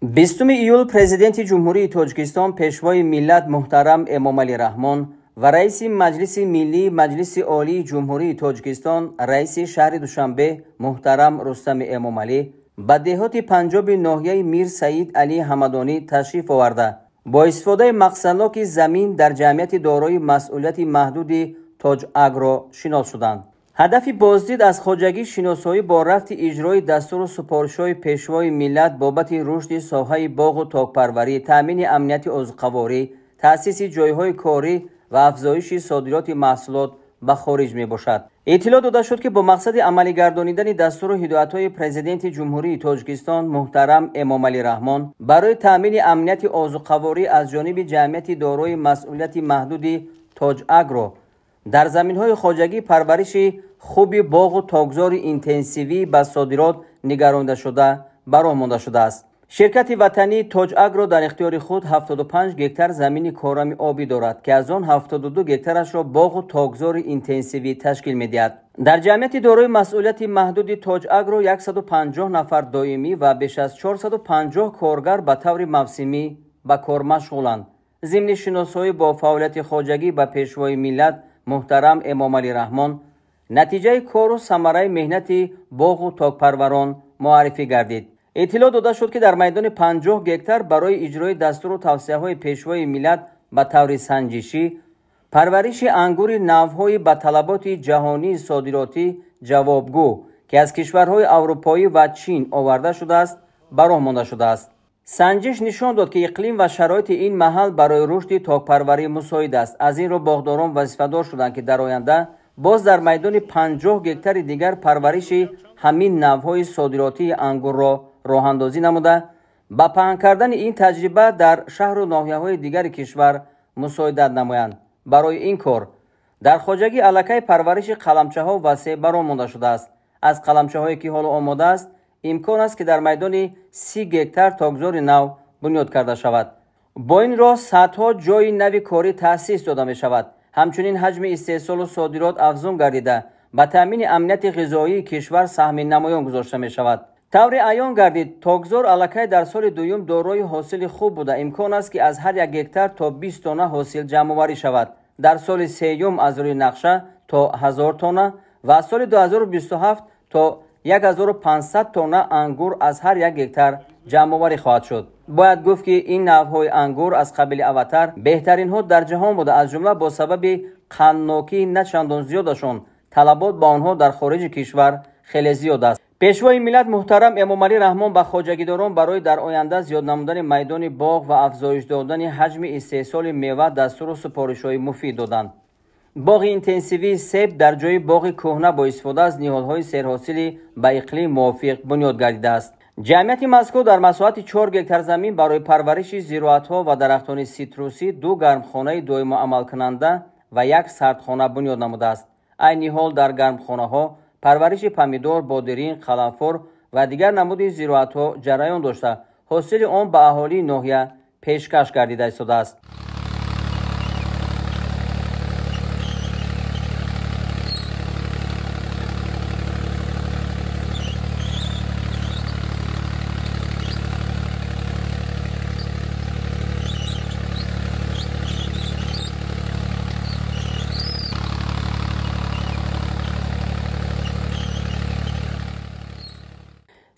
20 июл Президенти Ҷумҳурии Тоҷикистон, Пешвои миллат муҳтарам Эмомалӣ Раҳмон ва Раиси Маҷлиси Миллии Маҷлиси Олии Ҷумҳурии Тоҷикистон, Раиси шаҳри Душанбе муҳтарам Рустами Эмомалӣ ба деҳоти Панҷоби ноҳияи Мир Саид Алӣ Ҳамадонӣ ташриф оварда, бо истифодаи мақсадноки замин дар ҷамъияти дорои масъулияти маҳдуди Тоҷагро шинос шуданд. Ҳадафи боздид аз хоҷагӣ шиносоӣ бо рафти иҷрои дастуру супоришҳои Пешвои миллат бобати рушди соҳаи боғу токпарварӣ, таъмини амнияти озуқаворӣ, таъсиси ҷойҳои корӣ ва афзоиши содироти маҳсулот ба хориҷ мебошад. Иттилоъ дода шуд, ки бо мақсади амалигардонидани дастуру ҳидоятҳои Президенти Ҷумҳурии Тоҷикистон муҳтарам Эмомалӣ Раҳмон барои таъмини амнияти озуқаворӣ аз ҷониби ҷамъияти дорои масъулияти маҳдуди Тоҷагро дар заминҳои хоҷагӣ парвариши хуби боғу токзори интенсивӣ ба содирот нигарондашуда ба роҳ монда шудааст. Ширкати ватании Тоҷагро дар ихтиёри худ 75 гектар замини корами обӣ дорад, ки аз он 72 гектарашро боғу токзори интенсивӣ ташкил медиҳад. Дар ҷамъияти дорои масъулияти маҳдуди Тоҷагро 150 нафар доимӣ ва беш аз 450 коргар ба таври мавсимӣ ба кор машғуланд. Зимни шиносоӣ бо фаъолияти хоҷагӣ ба Пешвои миллат муҳтарам Эмомалӣ Раҳмон натиҷаи кору самараи меҳнати боғу токпарварон муаррифӣ гардид. Иттилоъ дода шуд, ки дар майдони 50 гектар барои иҷрои дастуру тавсияҳои Пешвои миллат ба таври санҷишӣ парвариши ангури навъҳои ба талаботи ҷаҳонии содиротӣ ҷавобгӯ, ки аз кишварҳои аврупоӣ ва Чин оварда шудааст, ба роҳ монда шудааст. Санҷиш нишон дод, ки иқлим ва шароити ин маҳал барои рушди токпарварӣ мусоид аст. Аз ин рӯ боғдорон вазифадор шуданд, ки дар оянда боз дар майдони 50 гектари дигар парвариши ҳамин навъҳои содиротии ангурро роҳандозӣ намуда, ба паҳн кардани ин таҷриба дар шаҳру ноҳияҳои дигари кишвар мусоидат намоянд. Барои ин кор дар хоҷагӣ аллакай парвариши қаламчаҳо васеъ ба роҳ монда шудааст. Аз қаламчаҳое ки ҳоло омода аст, имкон аст, ки дар майдони 30 гектар токзори нав бунёд карда шавад. Бо ин роҳ садҳо ҷойи нави корӣ таъсис дода мешавад. Ҳамчунин ҳаҷми истеҳсолу содирот афзун гардида, ба таъмини амнияти ғизоии кишвар саҳми намоён гузошта мешавад. Тавре аён гардид, токзор аллакай дар соли дуюм дорои ҳосили хуб буда, имкон аст, ки аз ҳар як гектар то 20 тонна ҳосил ҷамъоварӣ шавад. Дар соли сеюм аз рӯи нақша то 1000 тонна ва аз соли 2027 то 1500 тонна ангур аз ҳар як гектар ҷамъоварӣ хоҳад шуд. Бояд гуфт, ки ин навъҳои ангур аз қабили Аватар беҳтаринҳо дар ҷаҳон буда, аз ҷумла бо сабаби қанднокии на чандон зиёдашон талабот ба онҳо дар хориҷи кишвар хеле зиёд аст. Пешвои миллат муҳтарам Эмомалӣ Раҳмон ба хоҷагидорон барои дар оянда зиёд намудани майдони боғ ва афзоиш додани ҳаҷми истеҳсоли мева дастуру супоришҳои муфид доданд. Боғи интенсивии себ дар ҷои боғи кӯҳна бо истифода аз ниҳолҳои серҳосили ба иқлим мувофиқ бунёд гардидааст. Ҷамъияти мазкур дар масоҳати 4 гектар замин барои парвариши зироатҳо ва дарахтони ситрусӣ ду гармхонаи доимо амалкунанда ва як сардхона бунёд намудааст. Айни ҳол дар гармхонаҳо парвариши помидор, бодирин, қаламфур ва дигар намуди зироатҳо ҷараён дошта, ҳосили он ба аҳолии ноҳия пешкаш гардида истодааст.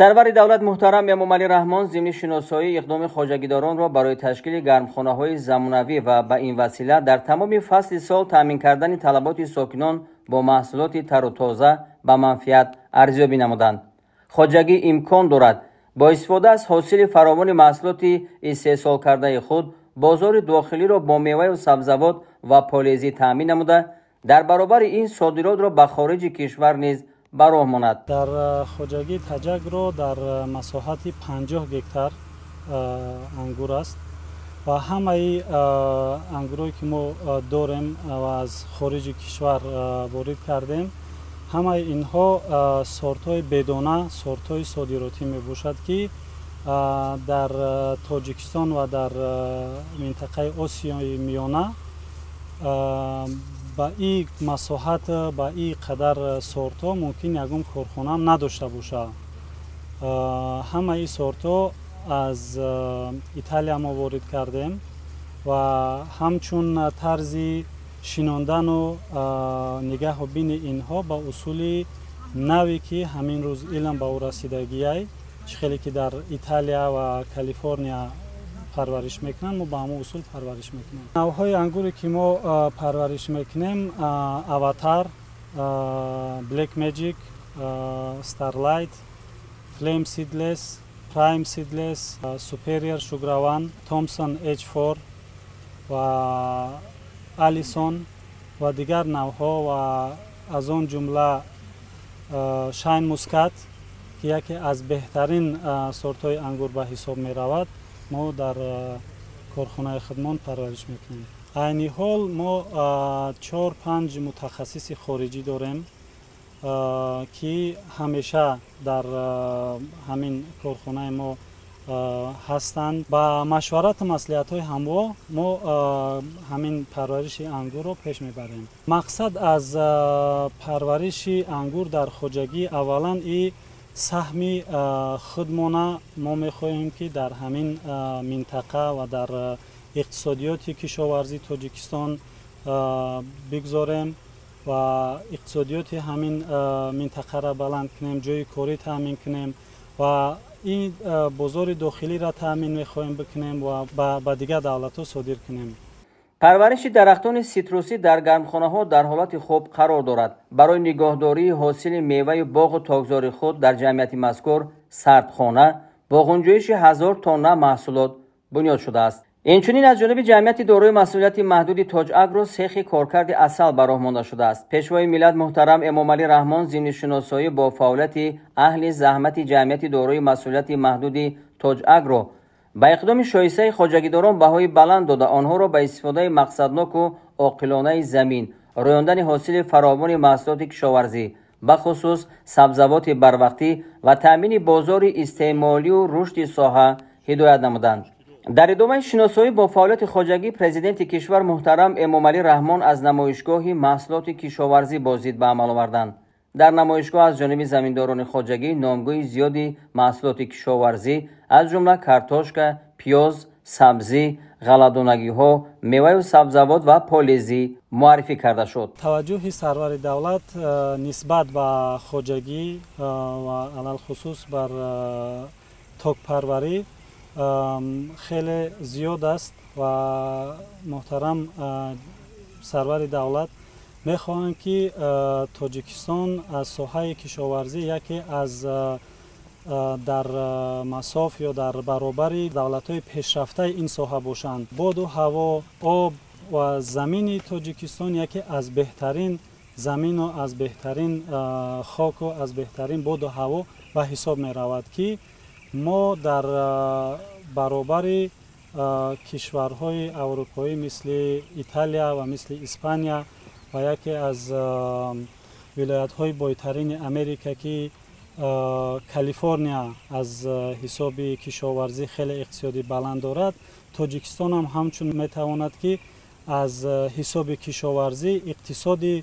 Сарвари давлат муҳтарам Эмомалӣ Раҳмон зимни шиносоии иқдоми хоҷагидоронро барои ташкили гармхонаҳои замонавӣ ва ба ин васила дар тамоми фасли сол таъмин кардани талаботи сокинон бо маҳсулоти тару тоза ба манфиат арзёбӣ намуданд. Хоҷагӣ имкон дорад бо истифода аз ҳосили фаровони маҳсулоти истеҳсолкардаи худ бозори дохилиро бо меваю сабзавот ва полезӣ таъмин намуда, дар баробари ин содиротро ба хориҷи кишвар низ ба роҳ монад. Дар хоҷагии Тоҷагро дар масоҳати 50 гектар ангур аст ва ҳамаи ангурое ки мо дорем ва аз хориҷи кишвар ворид кардем, ҳамаи инҳо сортҳои бедона, сортҳои содиротӣ мебошад, ки дар Тоҷикистон ва дар минтақаи Осиёи Миёна ба ин масоҳат, ба ин қадар сортҳо мумкин ягон корхона надошта бошад. Ҳамаи сортҳо аз Италия мо ворид кардем ва ҳамчун тарзи шинондану нигаҳу бини инҳо ба усули наве, ки ҳамин рӯз илм ба ӯ расидагиай, чӣ хеле ки дар Италия ва Калифорния парвариш мекунанд, мо ба ҳамон усул парвариш мекунем. Навъҳои ангуре, ки мо парвариш мекунем: Аватар, Black Magic, Starlight, Flame Seedless, Prime Seedless, Superior Шуграван, Thompson H4 ва Алисон ва дигар навъҳо ва аз он ҷумла Shine Muscat, ки яке аз беҳтарин сортҳои ангур ба ҳисоб меравад, мо дар корхонаи худмон парвариш мекунем. Айни ҳол мо чор панҷ мутахассиси хориҷӣ дорем, ки ҳамеша дар ҳамин корхонаи мо ҳастанд. Ба машварату маслиҳатҳои ҳамво мо ҳамин парвариши ангурро пеш мебарем. Мақсад аз парвариши ангур дар хоҷагӣ аввалан и саҳми худмона мо мехоҳем, ки дар ҳамин минтақа ва дар иқтисодиёти кишоварзии Тоҷикистон бигзорем ва иқтисодиёти ҳамин минтақаро баланд кунем, ҷойи корӣ таъмин кунем ва ин бозори дохилиро таъмин мехоҳем бикунем ва ба дигар давлатҳо содир кунем. Парвариши дарахтони ситрусӣ дар гармхонаҳо дар ҳолати хуб қарор дорад. Барои нигоҳдории ҳосили меваи боғу токзори худ дар ҷамъияти мазкур сардхона бо ғунҷоиши 1000 тонна маҳсулот бунёд шудааст. Инчунин аз ҷониби ҷамъияти дорои масъулияти маҳдуди Тоҷ Агро сехи коркарди асал ба роҳ монда шудааст. Пешвои миллат муҳтарам Эмомалӣ Раҳмон зимни шиносоӣ бо фаъолияти аҳли заҳмати ҷамъияти дорои масъулияти маҳдуди Тоҷ Агро ба иқдоми шоистаи хоҷагидорон баҳои баланд дода, онҳоро ба истифодаи мақсадноку оқилонаи замин, рӯёндани ҳосили фаровони маҳсулоти кишоварзӣ, бахусус сабзавоти барвақтӣ ва таъмини бозори истеъмолию рушди соҳа ҳидоят намуданд. Дар идомаи шиносоӣ бо фаъолияти хоҷагӣ президенти кишвар муҳтарам Эмомалӣ Раҳмон аз намоишгоҳи маҳсулоти кишоварзӣ боздид ба амал оварданд. Дар намоишгоҳ аз ҷониби заминдорони хоҷагӣ номгӯи зиёди маҳсулоти кишоварзӣ, аз ҷумла картошка, пиёз, сабзӣ, ғалладонагиҳо, меваю сабзавот ва полезӣ муаррифӣ карда шуд. Таваҷҷӯҳи сарвари давлат нисбат ба хоҷагӣ ва алалхусус бар токпарварӣ хеле зиёд аст ва муҳтарам сарвари давлат мехоҳанд, ки Тоҷикистон аз соҳаи кишоварзӣ яке аз дар масоф ё дар баробари давлатҳои пешрафтаи ин соҳа бошанд. Боду ҳаво, об ва замини Тоҷикистон яке аз беҳтарин замину аз беҳтарин хоку аз беҳтарин боду ҳаво ба ҳисоб меравад, ки мо дар баробари кишварҳои аврупоӣ, мисли Италия ва мисли Испания ва яке аз вилоятҳои бойтарини Америка, ки Калифорния, аз ҳисоби кишоварзӣ хеле иқтисодӣ баланд дорад, Тоҷикистон ҳам ҳамчун метавонад, ки аз ҳисоби кишоварзӣ иқтисоди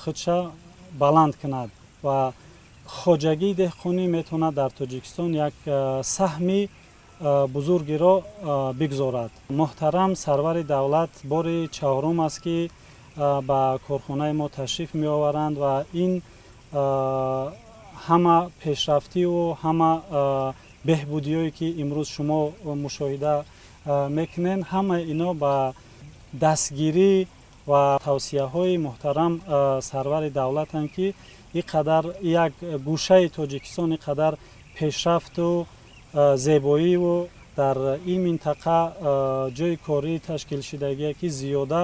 худша баланд кунад ва хоҷагии деҳқонӣ метавонад дар Тоҷикистон як саҳми бузургеро бигзорад. Муҳтарам сарвари давлат бори чаҳорум аст, ки ба корхонаи мо ташриф меоваранд ва ин ҳама пешрафтиву ҳама беҳбудиҳое, ки имрӯз шумо мушоҳида мекунед, ҳамаи ино ба дастгирӣ ва тавсияҳои муҳтарам сарвари давлатанд, ки ин қадар як гӯшаи Тоҷикистон ин қадар пешрафту зебоиву дар ин минтақа ҷойи корӣ ташкилшудагие, ки зиёда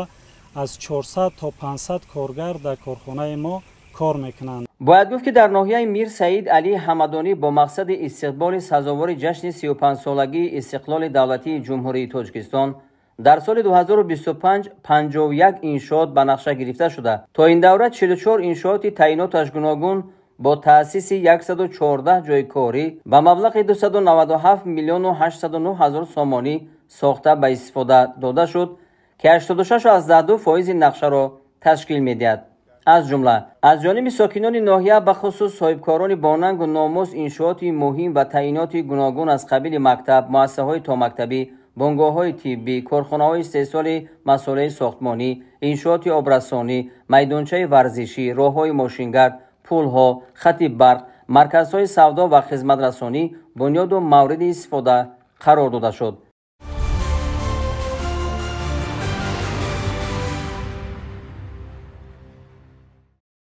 аз 400 то 500 коргар дар корхонаи мо кор мекунанд. Бояд гуфт, ки дар ноҳияи Мир Саид Алӣ Ҳамадонӣ бо мақсади истиқболи сазовори ҷашни 35-солагии истиқлоли давлатии Ҷумҳурии Тоҷикистон дар соли 2025 51 иншоот ба нақша гирифта шуда, то ин давра 44 иншооти таъиноташ гуногун бо таъсиси 114 ҷойи корӣ ба маблағи 297 миллиону 809 ҳазор сомонӣ сохта ба истифода дода шуд, ки 86,2 фоизи нақшаро ташкил медиҳад. Аз ҷумла аз ҷониби сокинони ноҳия, бахусус соҳибкорони бонангу номус, иншооти муҳим ва таъиноти гуногун аз қабили мактаб, муассисаҳои томактабӣ, бунгоҳҳои тиббӣ, корхонаҳои истеҳсоли масолеҳи сохтмонӣ, иншооти обрасонӣ, майдончаи варзишӣ, роҳҳои мошингард, пулҳо, хати барқ, марказҳои савдо ва хизматрасонӣ бунёду мавриди истифода қарор дода шуд.